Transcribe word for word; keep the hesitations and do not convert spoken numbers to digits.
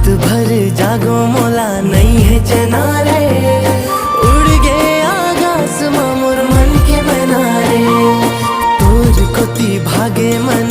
भर जागो मोला नई हे चना रे, उड़ गे आकाश म मोर मन के मैना रे। तोर कोती भागे मन